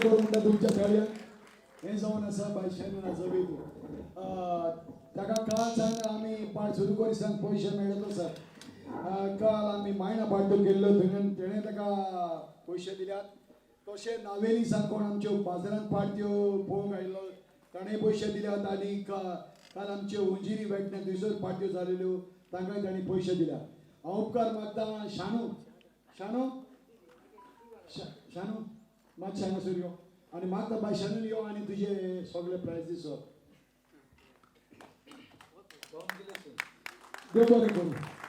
करूं म्हणटा तुमच्या ताळयांक. हें जावन आसा बाय शानू आजोवेदू. ताका काल आमी पाट सुरू करी पयशे मेळत आसा. काल आमी मायणा पार्ट्यो केल्ल्यो, थंय तेणें ताका पयशे दिल्यात. तशें नावेली सावन आमच्यो बाजारांत पार्ट्यो पळोवंक आयिल्लो, ताणें पयशे दिल्यात. आनी काल आमच्यो उंजिरी वेटण्या थंयसर पार्ट्यो जालेल्यो, तांकांय तांणी पयशे दिल्यात. हांव उपकार मागता शानू, शानू, शानू मातशें हांगासर यो आनी मागता बाय शानून यो आनी तुजे सगळे प्रायजीस सर. देव बरें करूं.